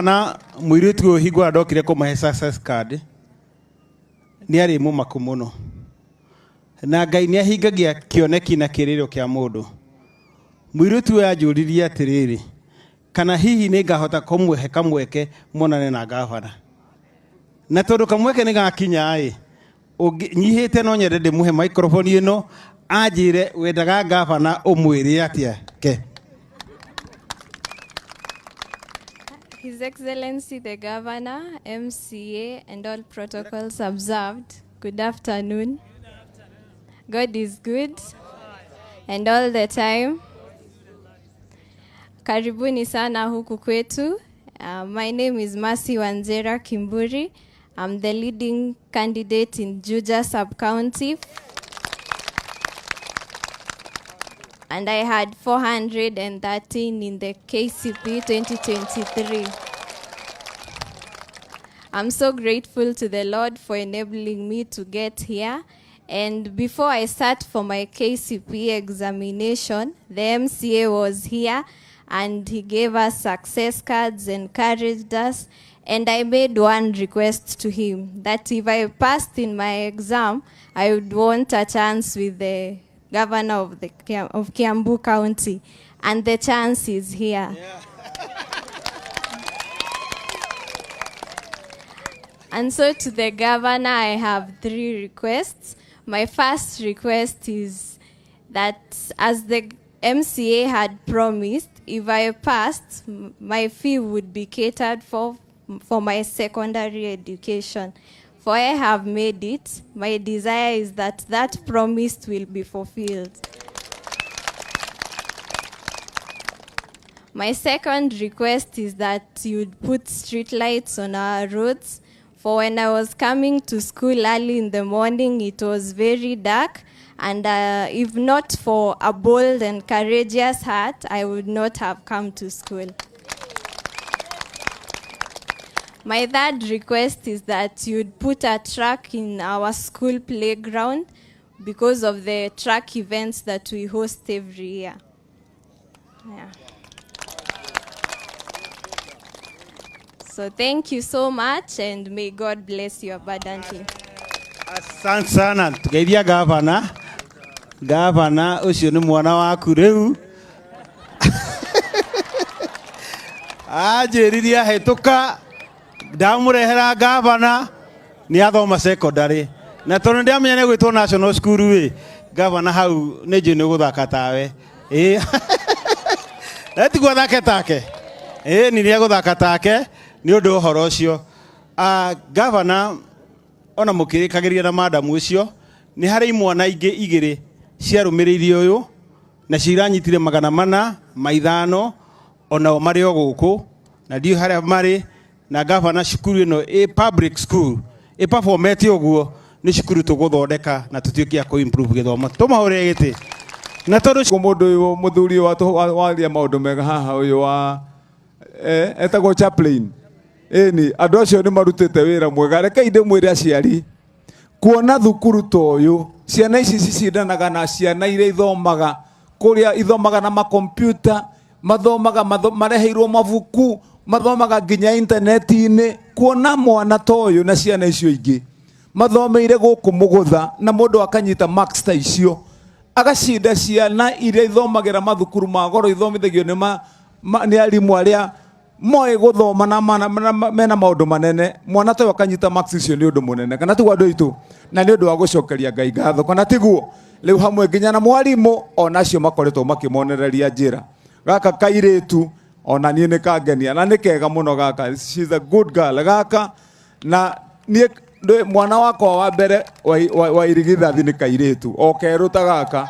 Na mũirĩtu ũyũ hingo ĩrĩa ndokire kũmahe success card nĩ arĩ mũmaku mũno, na Ngai nĩ ahingagia kĩoneki na kĩrĩro kĩa mũndũ. Mũirĩtu ũyũ anjũririe atĩrĩrĩ, kana hihi nĩ ngahota kũmũhe kamweke monane na ngabana, na tondũ kamweke nĩ gakinya ĩ nyihĩte no nyende ndĩmũhe microphone ĩno anjĩre wendaga ngabana ũmwĩre atĩa ke. His Excellency the Governor, MCA, and all protocols observed, good afternoon. God is good and all the time. Karibuni sana huku kwetu. My name is Mercy Wanjera Kimburi. I'm the leading candidate in Juja sub-county. And I had 413 in the KCP 2023. I'm so grateful to the Lord for enabling me to get here. And before I sat for my KCP examination, the MCA was here and he gave us success cards, encouraged us. And I made one request to him, that if I passed in my exam, I would want a chance with the governor of Kiambu County. And the chance is here. Yeah. And so to the governor, I have 3 requests. My first request is that, as the MCA had promised, if I passed, my fee would be catered for my secondary education. For I have made it, my desire is that that promise will be fulfilled. My second request is that you would put street lights on our roads. For when I was coming to school early in the morning, it was very dark. And if not for a bold and courageous heart, I would not have come to school. My third request is that you'd put a track in our school playground because of the track events that we host every year. Yeah. So thank you so much, and may God bless you abundantly. Asante sana. Tugeithia gavana. Gavana ucio ni mwana waku riu. Anjĩririe ahĩtũka ndamũrehera gavana nĩ athoma secondary, na tondũ nĩndĩramenya nĩ gwĩtwo national school ĩ, gavana hau nĩ njũĩ nĩ ũgũthaka tawe. Ĩ. Na tiguo athake take. Ĩ, nĩ nĩegũthaka take nĩ ũndũ wa ũhoro ũcio. Gavana ona mũkĩrĩkagĩria na madamu ũcio, nĩ harĩ imwana ingĩ igĩrĩ ciarũmĩrĩirie ũyũ na ciranyitire 405, onao marĩ o gũkũ na ndiũĩ harĩa marĩ. Na gavana, cukuru ĩno ĩ public school ĩ performete ũguo, nĩ cukuru tũgũthondeka na tũtuĩke a kũ-improve gĩthomo. Tũmahũrĩre gĩtĩ. Na tondũ mũndũ ũyũ mũthuri ũyũ waria maũndũ mega haha, ũyũ wa etagwo chaplain. Ĩni, andũ acio nĩ marutĩte wĩra mwega. Rekei ndĩmwĩre aciari, kuona thukuru ta ũyũ, ciana ici cicindanaga na ciana iria ithomaga kũrĩa ithomaga na makompiuta, mathomaga mareheirwo mabuku, mathomaga nginya intaneti-inĩ. Kuona mwana ta ũyũ na ciana icio ingĩ mathomeire gũkũ Mũgũtha, na mũndũ akanyita marks ta icio, agacinda ciana iria ithomagĩra mathukuru ma goro, ithomithagio nĩ arimũ arĩa moĩ gũthoma na mena maũndũ manene. Mwana ta ũyũ akanyita marks icio nĩ ũndũ mũnene, kana tiguo andũ aitũ? Na nĩ ũndũ wa gũcokeria Ngai ngatho, kana tiguo? Rĩu hamwe nginya na mwarimũ onacio makoretwo makĩmonereria njĩra. Gaka kairĩtu ona niĩ nĩ kangenia, na nĩ kega mũno gaka. She's a good girl gaka. Na niĩ mwana wakwa wa mbere wa irigithathi nĩ kairĩtu o kerũ ta gaka.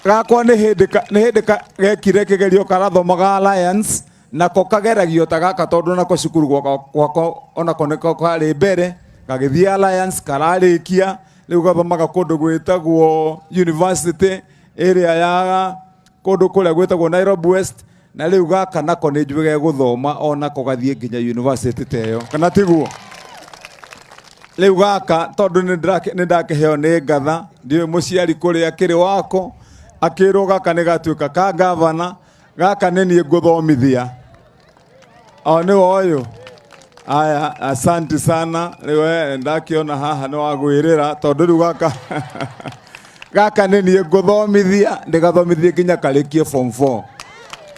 Gakwa nĩ hĩndĩ gekire kĩgerio karathomaga Alliance, nako kageragio ta gaka tondũ nako cukuru gwakwa onako nĩko karĩ mbere, gagĩthiĩ Alliance kararĩkia, rĩu gathomaga kũndũ gwĩtagwo university ĩrĩa ya kũndũ kũrĩa gwĩtagwo Nairobi West, na rĩu gaka nako nĩ njũĩ gegũthoma onako gathiĩ nginya university ta ĩyo, kana tiguo? Rĩu gaka tondũ nĩ ndakĩheo nĩ ngatha, ndiũĩ mũciari kũrĩa akĩrĩ wako, akĩrwo gaka nĩ gatuĩka ka gavana, gaka nĩ niĩ ngũthomithia. O nĩ woyũ. Aya, asanti sana. Rĩu we ndakiona haha nĩ wagwĩrĩra tondũ rĩu gaka gaka nĩ niĩ ngũthomithia ndĩgathomithie nginya karĩkie form 4.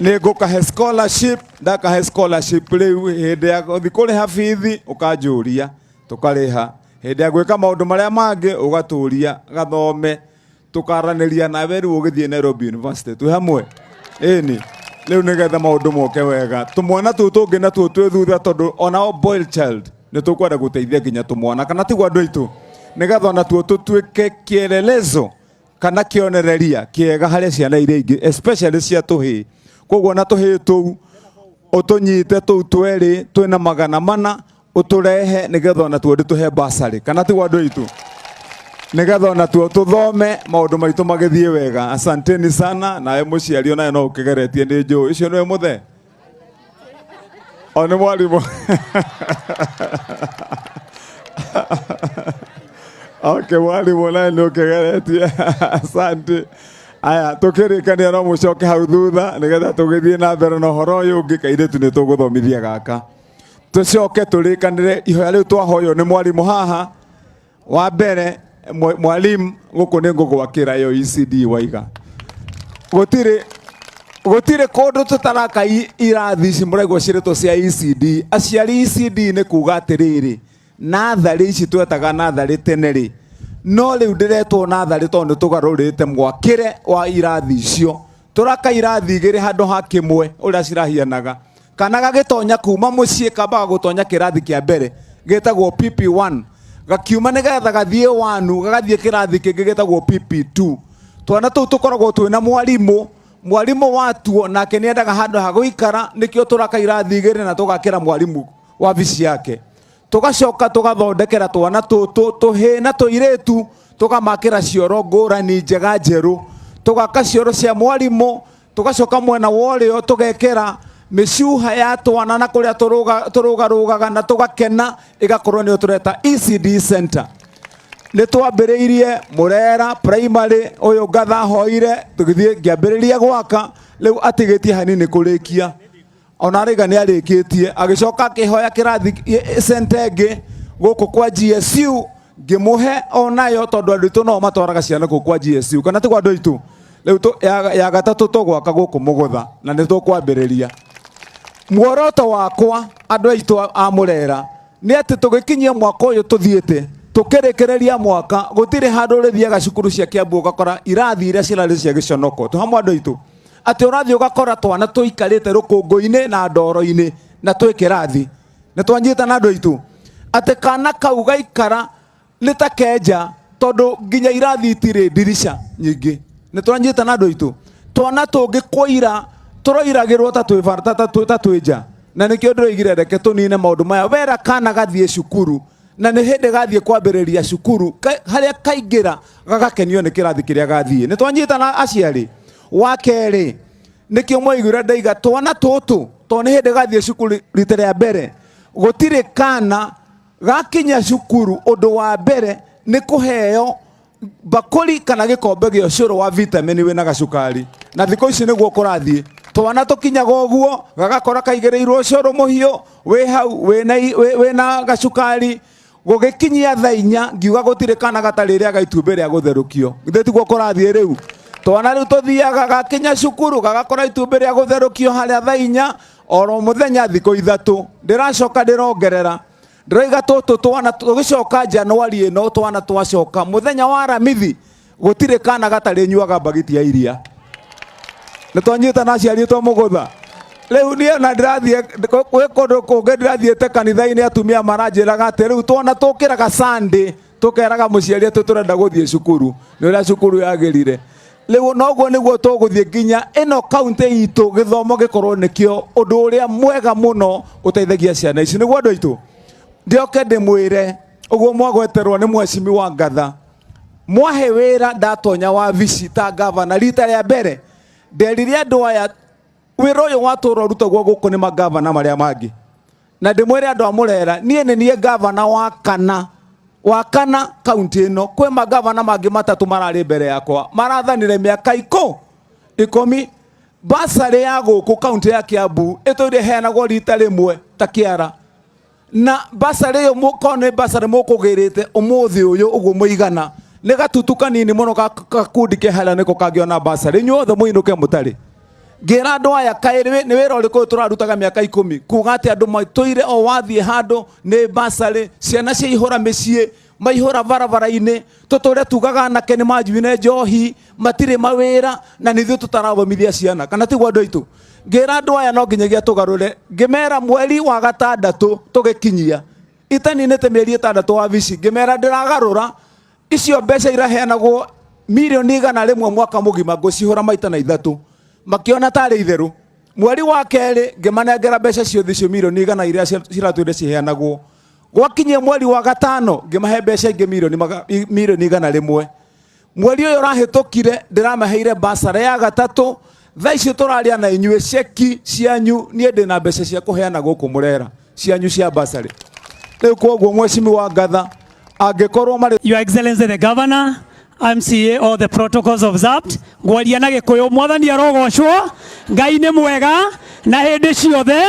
Nĩ ngũkahe scholarship, ndakahe scholarship rĩu hĩndĩ ya gũthiĩ kũrĩha bithi ũkanjũria tũkarĩha. Hĩndĩ ya gwĩka maũndũ marĩa mangĩ ũgatũria gathome tukaranĩria nawe rĩu ũgĩthiĩ Nairobi University twĩ hamwe ĩni rĩu nĩgetha maũndũ moke wega tũmwana tũu tũngĩ natuo twĩ thutha tondũ onao boy child nĩ tũkwenda gũteithia nginya tũmwana kana tiguo andũ aitũ nĩgetha onatuo tũtuĩke kĩelelezo kana kĩonereria kĩega harĩ ciana iria ingĩ especially cia tũhĩĩ koguo na tũhĩĩ tũu ũtũnyite tũu twerĩ twĩna 400 ũtũrehe nĩgetha ona tuo ndĩtũhe basarĩ kana tiguo andũ aitũ nĩgetha ona tuo tũthome maũndũ maitũ magĩthiĩ wega. Asanteni sana. Nawe mũciari onawe no ũkĩgeretie nĩ njũĩ ũcio nĩwe mũthee o nĩ mwarimũ. Okay, mwarimũ nawe nĩ ũkĩgeretie. Asante. Aya, tũkĩrĩkania no mũcoke hau thutha nĩgetha tũgĩthiĩ na mbere na ũhoro ũyũ ũngĩ. Kairĩtu nĩ tũgũthomithia gaka tũcoke tũrĩkanĩre ihoya rĩu twahoywo nĩ mwarimũ haha wa mbere. Mwalimu gũkũ nĩ ngũgwakĩra yo ECD waiga gũtirĩ gũtirĩ kũndũ tũtaraka irathi ici mũraigua cirĩtwo cia ECD. Aciari, ECD nĩ kuga atĩrĩrĩ, natharĩ ici twetaga natharĩ tene rĩ, no rĩu ndĩretwo natharĩ tondũ nĩ tũgarũrĩte mwakĩre wa irathi icio. Tũraka irathi igĩrĩ handũ ha kĩmwe ũrĩa cirahianaga. Kana gagĩtonya kuma mũciĩ kambaga gũtonya kĩrathi kĩa mbere gĩtagwo PP1, gakiuma nĩgetha gathiĩ wanu gagathiĩ kĩrathi kĩngĩ gĩtagwo PP2. Twana tũu tũkoragwo twĩna mwarimũ, mwarimũ watuo nake nĩendaga handũ ha gũikara, nĩkĩo tũraka irathi igĩrĩ na tũgakĩra mwarimũ wabici yake. Tũgacoka tũgathondekera twana tũtũ tũhĩĩ na tũirĩtu, tũkamakĩra cioro ngũrani njega njerũ, tũgaka cioro cia mwarimũ, tũgacoka mwena wa ũrĩo tũgekĩra mĩcuha ya twana na kũrĩa tũrũgarũgaga na tũgakena, ĩgakorwo nĩyo tũreta ECD center. Nĩ twambĩrĩirie Mũrera primary ũyũ ngatha hoire tũgĩthiĩ ngĩambĩrĩria gwaka, rĩu atigĩtie hanini kũrĩkia, ona araiga nĩ arĩkĩtie. Agĩcoka akĩhoya kĩrathi center ĩngĩ gũkũ kwa GSU, ngĩmũhe onayo tondũ andũ aitũ no matwaraga ciana kũu kwa GSU kana tiguo andũ aitũ. Rĩu ya gatatũ tũgwaka gũkũ Mũgũtha na nĩ tũkwambĩrĩria. Muoroto wakwa andũ aitũ a Mũrera nĩ atĩ tũgĩkinyia mwaka ũyũ tũthiĩte tũkĩrĩkĩrĩria mwaka, gũtirĩ handũ ũrĩthiaga cukuru cia Kiambu ũgakora irathi iria cirarĩ cia gĩconoko. Tũhamwe andũ aitũ atĩ ũrathiĩ ũgakora twana tũikarĩte rũkũngũ-inĩ na ndoro-inĩ na twĩ kĩrathi. Nĩ twanyita na andũ aitũ atĩ kana kau gaikara nĩ ta kenja tondũ nginya irathi itirĩ ndirica nyingĩ. Nĩ twanyita na andũ aitũ twana tũngĩ kũira tũroiragĩrwo ta twĩ bara ta twĩ nja, na nĩkĩo ndĩroigire reke tũnine maũndũ maya. Wera kana gathiĩ cukuru na nĩ hĩndĩ gathiĩ kwambĩrĩria cukuru harĩa kaingĩra gagakenio nĩ kĩrathi kĩrĩa gathiĩ. Nĩ twanyita na aciari. Wa kerĩ, nĩkĩo mwaiguire ndaiga twana tũtũ tondũ nĩ hĩndĩ gathiĩ cukuru rita rĩa mbere, gũtirĩ kana gakinya cukuru ũndũ wa mbere nĩ kũheo mbakũri kana gĩkombe gĩa ũcũrũ wa vitamin wĩna gacukari. Na thikũ ici nĩguo kũrathiĩ, twana tũkinyaga ũguo gagakora kaigĩrĩirwo ũcũrũ mũhiũ wĩ hau wĩna gacukari. Gũgĩkinyia thaa 4 ngiuga gũtirĩ kana gatarĩ rĩaga itumbĩ rĩa gũtherũkio. Githĩ tiguo kũrathiĩ rĩu? Twana rĩu tũthiaga gakinya cukuru gagakora itumbĩ rĩa gũtherũkio harĩa thaa 4 oro mũthenya thikũ 3. Ndĩracoka ndĩrongerera ndĩroiga tũtũ twana tũgĩcoka Januari ĩno twana twacoka mũthenya wa Aramithi gũtirĩ kana gatarĩ nyuaga mbagiti ya iria. Nĩ twanyita na aciari twa Mũgũtha. Rĩu niĩ ona ndĩrathiĩ gwĩ kũndũ kũngĩ ndĩrathiĩte kanitha-inĩ, atumia maranjĩraga atĩ rĩu twana tũkĩraga Sunday tũkeraga mũciari atĩ tũrenda gũthiĩ cukuru nĩ ũrĩa cukuru yagĩrire. Rĩu noguo nĩguo tũgũthiĩ nginya ĩno kaunti itũ gĩthomo gĩkorwo nĩkĩo ũndũ ũrĩa mwega mũno ũteithagia ciana ici. Nĩguo andũ aitũ ndĩoke ndĩmwĩre ũguo mwagweterwo nĩ mwecimi wa ngatha mwahe wĩra. Ndatonya wabici ta gavana rita rĩa mbere, nderire andũ aya wĩra ũyũ watũra ũrutagwo gũkũ nĩ magavana marĩa mangĩ, na ndĩmwĩre andũ a Mũrera niĩ nĩ niĩ gavana wa kana kaunti ĩno. Kwĩ magavana mangĩ matatũ mararĩ mbere yakwa marathanire mĩaka 10. Basarĩ ya gũkũ kaunti ya Kiambu ĩtũire ĩheanagwo rita rĩmwe ta kĩara, na basarĩ ĩyo korwo nĩ basarĩ mũkũgĩrĩte ũmũthĩ ũyũ ũguo mũigana nĩ gatutu kanini mũno gakundi ke harĩa nĩko kangĩona basarĩ, inyuothe mũinũke mũtarĩ. Ngĩra andũ aya kaĩ nĩ wĩra ũrĩkũ ũyũ tũrarutaga mĩaka 10 kuga atĩ andũ matũire o wathiĩ handũ nĩ basarĩ, ciana ciaihũra mĩciĩ, maihũra barabara-inĩ, tũtũre tugaga anake nĩ manjuine njohi, matirĩ mawĩra, na nĩ ithuĩ tũtarathomithia ciana, kana tiguo andũ aitũ? Ngĩra andũ aya no nginyagia tũgarũre, ngĩmera mweri wa gatandatũ tũgĩkinyia itaninĩte mĩeri 6 wabici, ngĩmera ndĩragarũra icio mbeca iraheanagwo mirioni 100 mwaka mũgima, ngũcihũra maita na 3, makiona tarĩ itherũ. Mweri wa kerĩ ngĩmanengera mbeca ciothe icio mirioni 100 iria ciratũire ciheanagwo. Gwakinyia mweri wa gatano ngĩmahe mbeca ingĩ mirioni 100. Mweri ũyũ ũrahĩtũkire ndĩramaheire basarĩ ya gatatũ. Thaa icio tũraria na inyuĩ ceki cianyu, niĩ ndĩna mbeca cia kũheana gũkũ Murera cianyu cia basarĩ. Rĩu koguo mheshimiwa Ngatha angĩkorwo marĩ Your Excellency the Governor, MCA, all the protocols observed. Ngwaria na Gĩkũyũ, mwathani arogocwo, Ngai nĩ mwega na hĩndĩ ciothe.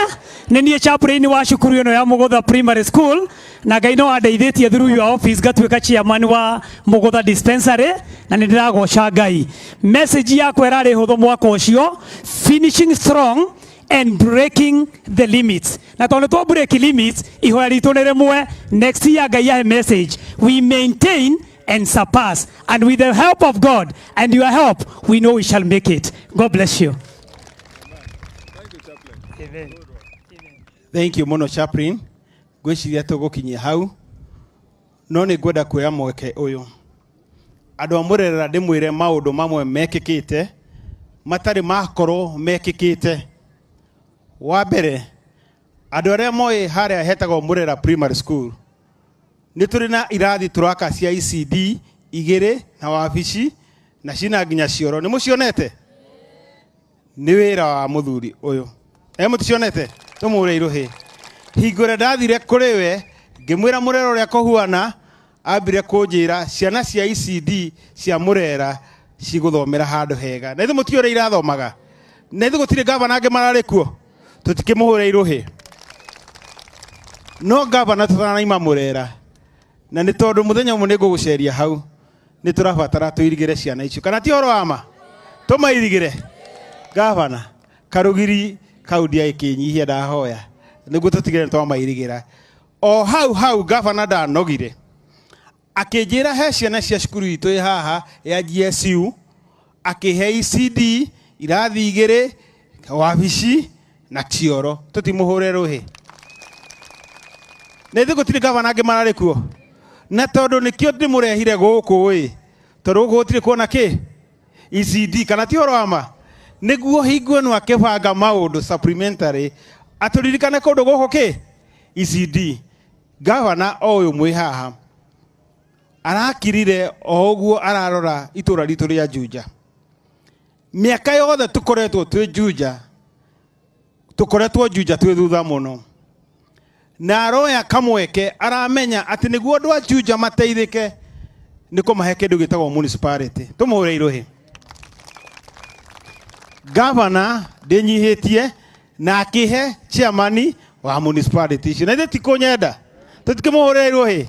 Nĩ niĩ chaplain wa cukuru ĩno ya Mugutha Primary School, na Ngai no andeithĩtie through your office ngatuĩka chairman wa Mugutha Dispensary, na nĩ ndĩragoca Ngai. Message yakwa ĩrarĩ hũthũ mwaka ũcio, finishing strong and breaking the limits. Na tondũ twa break limits, ihoya ritũ nĩ rĩmwe, next year Ngai ahe message, we maintain and surpass. And with the help of God and your help, we know we shall make it. God bless you. Amen. Thank you mũno chaplain. Ngwĩciria tũgũkinyia hau, no nĩ ngwenda kuoya mweke ũyũ andũ a Murera ndĩmwĩre maũndũ mamwe mekĩkĩte matarĩ makorwo mekĩkĩte. Wa mbere, andũ arĩa moĩ harĩa hetagwo Murera Primary School, nĩ tũrĩ na irathi tũraka cia ECD 2 na wabici na cina nginya cioro. Nĩ mũcionete? Nĩ wĩra wa mũthuri ũyũ. Mũticionete? Tũmũre irũhĩ. Hingo ĩrĩa ndathire kũrĩ we ngĩmwĩra Murera ũrĩa kũhuana, ambire kũnjĩra ciana cia ECD cia Murera cigũthomera handũ hega. Na ithuĩ mũtiũĩ ũrĩa irathomaga. Na ithuĩ gũtirĩ gavana angĩ mararĩ kuo. Tũtikĩmũhũre irũhĩ. No gavana tũtanaima Murera, na nĩ tondũ mũthenya ũmwe nĩ ngũgũceria hau, nĩ tũrabatara tũirigĩre ciana icio. Kana ti ũhoro wa ma? Tũmairigĩre. Gavana, karũgiri kau ndiagĩkĩnyihia ndahoya nĩguo tũtigĩre nĩ twamairigĩra. O hau hau gavana ndanogire akĩnjĩra he ciana cia cukuru itũ ĩ haha ya GSU, akĩhe ECD irathi 2, wabici na cioro. Tũtimũhũre rũhĩ. Na ithuĩ gũtirĩ gavana angĩ mararĩ kuo, na tondũ nĩkĩo ndĩmũrehire gũkũ ĩ, tondũ gũkũ gũtirĩ kuona kĩ ECD, kana ti ũhoro wa ma? Nĩguo hingo ĩno akĩbanga maũndũ supplementary atũririkane kũndũ gũkũ kĩ ECD. Gavana o ũyũ mwĩ haha arakirire o ũguo ararora itũra ritũ rĩa Juja. Mĩaka yothe tũkoretwo twĩ Juja, tũkoretwo Juja twĩ thutha mũno, na aroya kamweke aramenya atĩ nĩguo andũ a Juja mateithĩke nĩ kũmahe kĩndũ gĩtagwo municipality. Tũmũhũre irũhĩ. Gavana ndĩnyihĩtie na akĩhe chairman wa municipality icio, na ithuĩ ti kũnyenda, tũtikĩmũhũrĩra irũhĩ.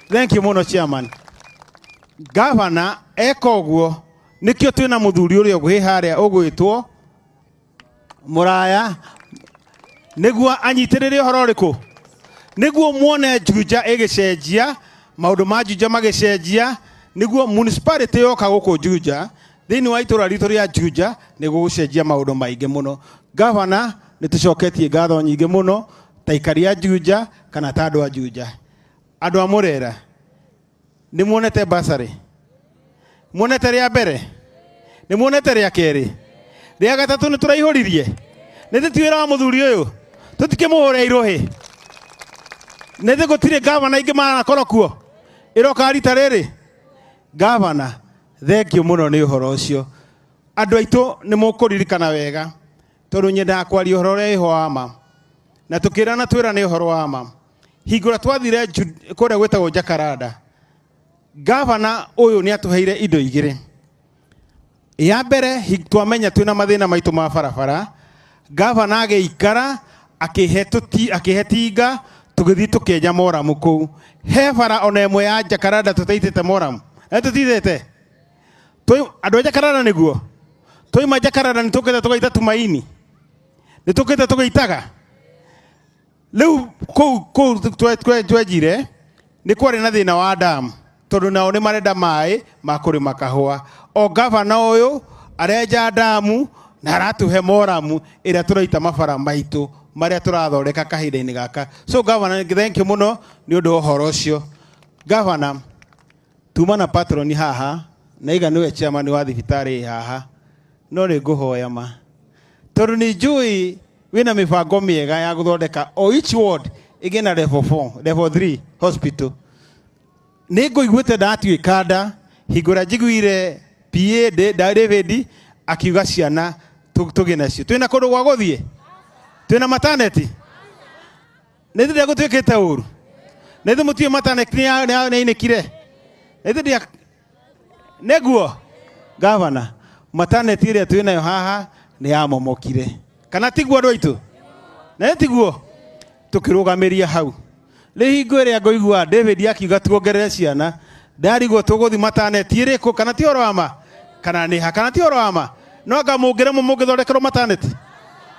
Thank you mũno chairman. Gavana eka ũguo nĩkĩo twĩna mũthuri ũrĩa ũgwĩ harĩa ũgwĩtwo Mũraya, nĩguo anyitĩrĩre ũhoro ũrĩkũ, nĩguo muone Juja ĩgĩcenjia, maũndũ ma Juja magĩcenjia, nĩguo municipality yoka gũkũ Juja, thĩinĩ wa itũra ritũ rĩa Juja, nĩ gũgũcenjia maũndũ maingĩ mũno. Gavana, nĩ tũcoketie ngatho nyingĩ mũno ta aikari a Juja kana ta andũ a Juja. Andũ a Murera, nĩ muonete basarĩ? Muonete rĩa mbere? Nĩ muonete rĩa kerĩ? Rĩa gatatũ nĩ tũraihũririe? Nĩ ti wĩra wa mũthuri ũyũ? Tũtikĩmũhũre irũhĩ. Nĩ thĩ gũtirĩ gavana ingĩ manakorwo kuo? Ĩroka rita rĩrĩ? Gavana, thank you mũno nĩ ũhoro ũcio. Andũ aitũ nĩ mũkũririkana wega, tondũ nyendaga kwaria ũhoro ũrĩa wĩho wa ma. Na tũkĩrana twĩra nĩ ũhoro wa ma. Hingo ĩrĩa twathire kũrĩa gwĩtagwo Jacaranda, gavana ũyũ nĩ atũheire indo igĩrĩ. Ya mbere twamenya twina mathina maitu ma barabara, gavana agĩikara akĩhe tũti akĩhe tinga tũgĩthiĩ tũkĩenja moramu kũu. He bara ona ĩmwe ya Jakaranda tũtaitĩte moramu na tũtithĩte andũ a Jakaranda nĩguo twaima Jakaranda nĩ tũkĩte tũgaita Tumaini nĩ tũkĩte tũgĩitaga rĩu kũu kũu twenjire nĩ kwarĩ na thĩna wa damu tondũ nao nĩ marenda maĩ ma kũrĩma kahũa. O gavana ũyũ arenja damu na aratũhe moramu ĩrĩa tũraita mabara maitũ marĩa tũrathondeka kahinda-inĩ gaka. So gavana, thank you mũno nĩ ũndũ wa ũhoro ũcio. Gavana, tuma na patron haha na iga nĩwe chairman wa thibitarĩ haha, no nĩ ngũhoya ma tondũ nĩ njũĩ wĩna mĩbango mĩega ya gũthondeka o each ward ĩgĩe na level 4, level 3 hospital. Nĩ ngũiguĩte ndatuĩka nda hingo ĩrĩa njiguire PA David akiuga ciana tũgĩe nacio. Twĩna kũndũ gwa gũthiĩ, twĩna maternity, nĩ thĩ gũtuĩkĩte ũru, nĩ thĩ mũtiũĩ maternity nĩ yainĩkire, nĩ thĩ ndĩa nĩguo gavana maternity ĩrĩa twĩnayo haha nĩ yamomokire, kana tiguo andũ aitũ? Na tiguo tũkĩrũgamĩria hau. Rĩu hingo ĩrĩa ngũigua David akiuga tuongerere ciana, ndarigwo tũgũthi maternity ĩrĩkũ, kana ti ũhoro wa ma, kana nĩ ha, kana ti ũhoro wa ma? No anga mũngĩremwo mũngĩthondekerwo maternity.